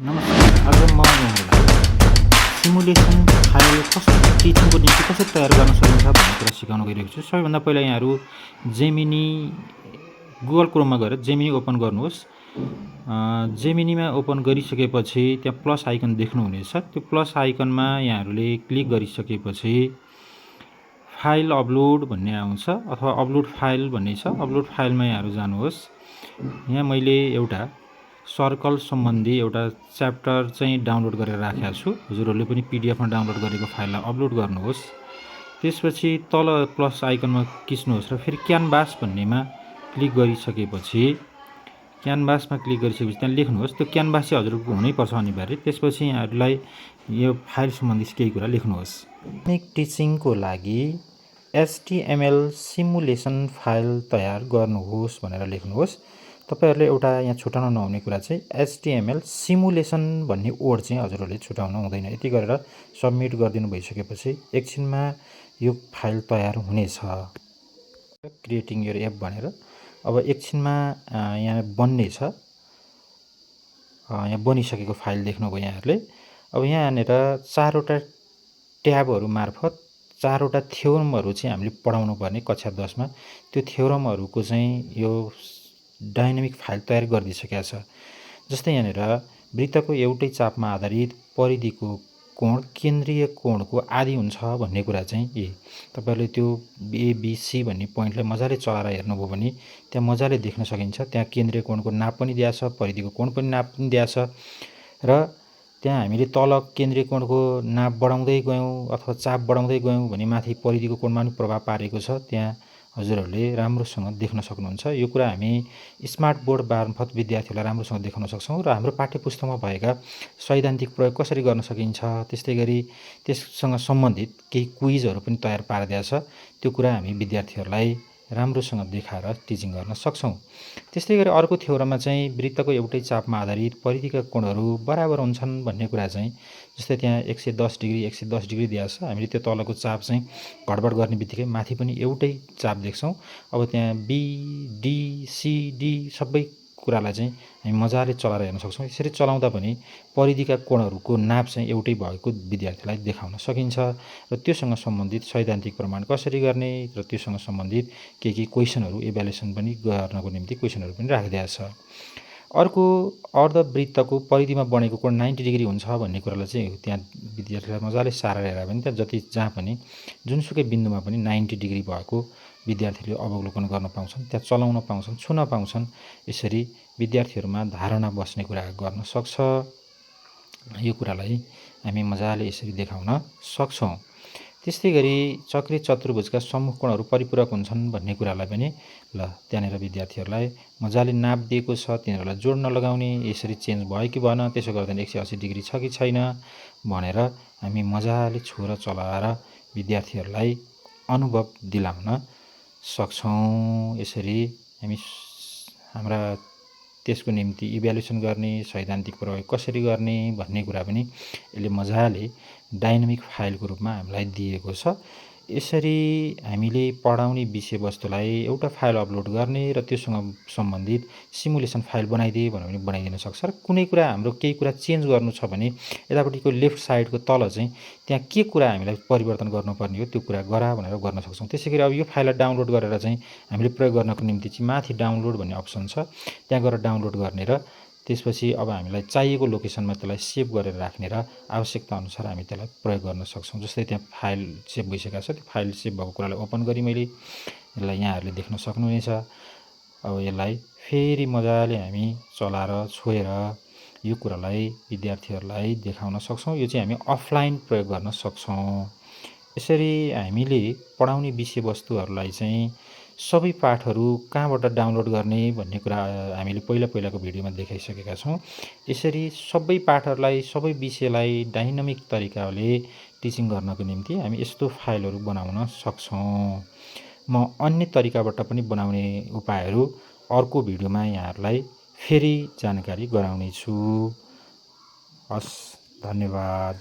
नमस्कार। आज म यहाँहरूलाई सिमुलेसन फाइल टिचिङको निम्ति कसरी तयार गर्न सकिन्छ भन्ने कुरा सिकाउन गइरहेको छु। सबैभन्दा पहिला यहाँहरू जेमिनी गुगल क्रोममा गएर जेमिनी ओपन गर्नुहोस्। जेमिनीमा ओपन गरिसकेपछि त्यहाँ प्लस आइकन देख्नुहुनेछ। त्यो प्लस आइकनमा यहाँहरूले क्लिक गरिसकेपछि फाइल अपलोड भन्ने आउँछ अथवा अपलोड फाइल भन्ने छ। अपलोड फाइलमा यहाँहरू जानुहोस्। यहाँ मैले एउटा सर्कल सम्बन्धी एउटा च्याप्टर चाहिँ डाउनलोड गरेर राखेको छु। हजुरहरूले पनि पीडीएफमा डाउनलोड गरेको फाइललाई अपलोड गर्नुहोस्। त्यसपछि तल प्लस आइकनमा खिच्नुहोस् र फेरि क्यानभास भन्नेमा क्लिक गरिसकेपछि त्यहाँ लेख्नुहोस्। त्यो क्यानभास चाहिँ हजुरको हुनैपर्छ अनिवार्य। त्यसपछि यहाँहरूलाई यो फाइल सम्बन्धी केही कुरा लेख्नुहोस्। टिचिङको लागि HTML सिमुलेसन फाइल तयार गर्नुहोस् भनेर लेख्नुहोस्। तपाईहरुले एउटा यहाँ छुटाउन नहुने कुरा चाहिँ HTML सिमुलेसन भन्ने वर्ड चाहिँ हजुरहरूले छुटाउनु हुँदैन। यति गरेर सबमिट गरिदिनु भइसकेपछि एकछिनमा यो फाइल तयार हुनेछ। क्रिएटिङ योर एप भनेर अब एकछिनमा यहाँ बन्ने छ। यहाँ बनिसकेको फाइल देख्नुभयो यहाँहरूले। अब यहाँनिर चारवटा ट्याबहरू मार्फत चारवटा थ्योरमहरू चाहिँ हामीले पढाउनु पर्ने कक्षा 10 मा। त्यो थ्योरमहरूको चाहिँ यो डाइनामिक फाइल तयार गरिदिसकेको छ। जस्तै यहाँनिर वृत्तको एउटै चापमा आधारित परिधिको कोण केन्द्रीय कोणको आधी हुन्छ भन्ने कुरा चाहिँ तपाईहरुले त्यो ABC भन्ने पोइन्टलाई मजाले चलाएर हेर्नुभयो भने त्यहाँ मजाले देख्न सकिन्छ। त्यहाँ केन्द्रीय कोणको नाप पनि दिएको छ, परिधिको कोण पनि नाप पनि दिएको छ र त्यहाँ हामीले तल केन्द्रीय कोणको नाप बढाउँदै गयौं अथवा चाप बढाउँदै गयौं भने माथि परिधिको कोणमा पनि प्रभाव पारेको छ। त्यहाँ हजुरहरूले राम्रोसँग देख्न सक्नुहुन्छ। यो कुरा हामी स्मार्ट बोर्ड मार्फत विद्यार्थीहरूलाई राम्रोसँग देखाउन सक्छौं र हाम्रो पाठ्यपुस्तकमा भएका सैद्धान्तिक प्रयोग कसरी गर्न सकिन्छ त्यस्तै गरी त्यससँग सम्बन्धित केही क्विजहरू पनि तयार पारिदिएको छ। त्यो कुरा हामी विद्यार्थीहरूलाई राम्रोसँग देखाएर टिचिङ गर्न सक्छौं। त्यस्तै गरी अर्को थ्योरममा चाहिँ वृत्तको एउटै चापमा आधारित परिधिका कोणहरू बराबर हुन्छन् भन्ने कुरा चाहिँ जस्तै त्यहाँ 110 डिग्री 110 डिग्री दिएको छ। हामीले त्यो तलको चाप चाहिँ घडबड गर्ने बित्तिकै माथि पनि एउटै चाप देख्छौं। अब त्यहाँ B D C D सबै कुरालाई चाहिँ हामी मजाले चलाएर हेर्न सक्छौं। यसरी चलाउँदा पनि परिधिका कोणहरूको नाप चाहिँ एउटै भएको विद्यार्थीलाई देखाउन सकिन्छ र त्योसँग सम्बन्धित सैद्धान्तिक प्रमाण कसरी गर्ने र त्योसँग सम्बन्धित केही क्वेशनहरू इभ्यालुएसन पनि गर्नको निम्ति क्वेशनहरू पनि राखिदिएको छ। अर्को अर्धवृत्तको परिधिमा बनेको कोण 90 डिग्री हुन्छ भन्ने कुरालाई चाहिँ त्यहाँ विद्यार्थीलाई मजाले सारेर हेर्दा पनि त्यहाँ जहाँ पनि जुनसुकै बिन्दुमा पनि 90 डिग्री भएको विद्यार्थीले अवलोकन गर्न पाउँछन्, त्यहाँ चलाउन पाउँछन्, छुन पाउँछन्। यसरी विद्यार्थीहरुमा धारणा बस्ने कुरा गर्न सक्छ। यो कुरालाई हामी मजाले यसरी देखाउन सक्छौं। त्यस्तै गरी चक्रीय चतुर्भुजका सम्मुख कोणहरू परिपूरक हुन्छन् भन्ने कुरालाई पनि त्यहाँनेर विद्यार्थीहरूलाई मजाले नाप दिएको छ। तिनीहरूलाई जोड्न लगाउने यसरी चेन्ज भयो कि भएन, त्यसो गर्दा 180 डिग्री छ कि छैन भनेर हामी मजाले छोएर चलाएर विद्यार्थीहरूलाई अनुभव दिलाउन सक्छौं। यसरी हामी हाम्रा त्यसको निम्ति इभ्यालुएसन गर्ने सैद्धान्तिक प्रयोग कसरी गर्ने भन्ने कुरा पनि यसले मजाले डाइनामिक फाइलको रूपमा हामीलाई दिएको छ। यसरी हामीले पढाउने विषयवस्तुलाई एउटा फाइल अपलोड गर्ने र त्योसँग सम्बन्धित सिमुलेसन फाइल बनाइदिए भने बनाइदिन सक्छ। र कुनै कुरा हाम्रो केही कुरा चेन्ज गर्नु छ भने यतापट्टिको लेफ्ट साइडको तल चाहिँ त्यहाँ के कुरा हामीलाई परिवर्तन गर्नुपर्ने हो त्यो कुरा गरा भनेर गर्न सक्छौं। त्यसैगरी अब यो फाइललाई डाउनलोड गरेर चाहिँ हामीले प्रयोग गर्नको निम्ति चाहिँ माथि डाउनलोड भन्ने अप्सन छ। त्यहाँ गएर डाउनलोड गर्ने र त्यसपछि अब हामीलाई चाहिएको लोकेसनमा त्यसलाई सेभ गरेर राख्ने र आवश्यकता अनुसार हामी त्यसलाई प्रयोग गर्न सक्छौं। जस्तै त्यहाँ फाइल सेभ भइसकेको छ। त्यो फाइल सेभ भएको कुरालाई ओपन गरी मैले यसलाई यहाँहरूले देख्न सक्नुहुनेछ। अब यसलाई फेरि मजाले हामी चलाएर छोएर यो कुरालाई विद्यार्थीहरूलाई देखाउन सक्छौं। यो चाहिँ हामी अफलाइन प्रयोग गर्न सक्छौं। यसरी हामीले पढाउने विषयवस्तुहरूलाई चाहिँ सबै पाठहरू कहाँबाट डाउनलोड गर्ने भन्ने कुरा हामीले पहिलाको भिडियोमा देखाइसकेका छौं। यसरी सबै पाठहरूलाई सबै विषयलाई डाइनामिक तरिकाले टिचिङ गर्नको निम्ति हामी यस्तो फाइलहरू बनाउन सक्छौं। म अन्य तरिकाबाट पनि बनाउने उपायहरू अर्को भिडियोमा यहाँहरूलाई फेरि जानकारी गराउने छु। हस्, धन्यवाद।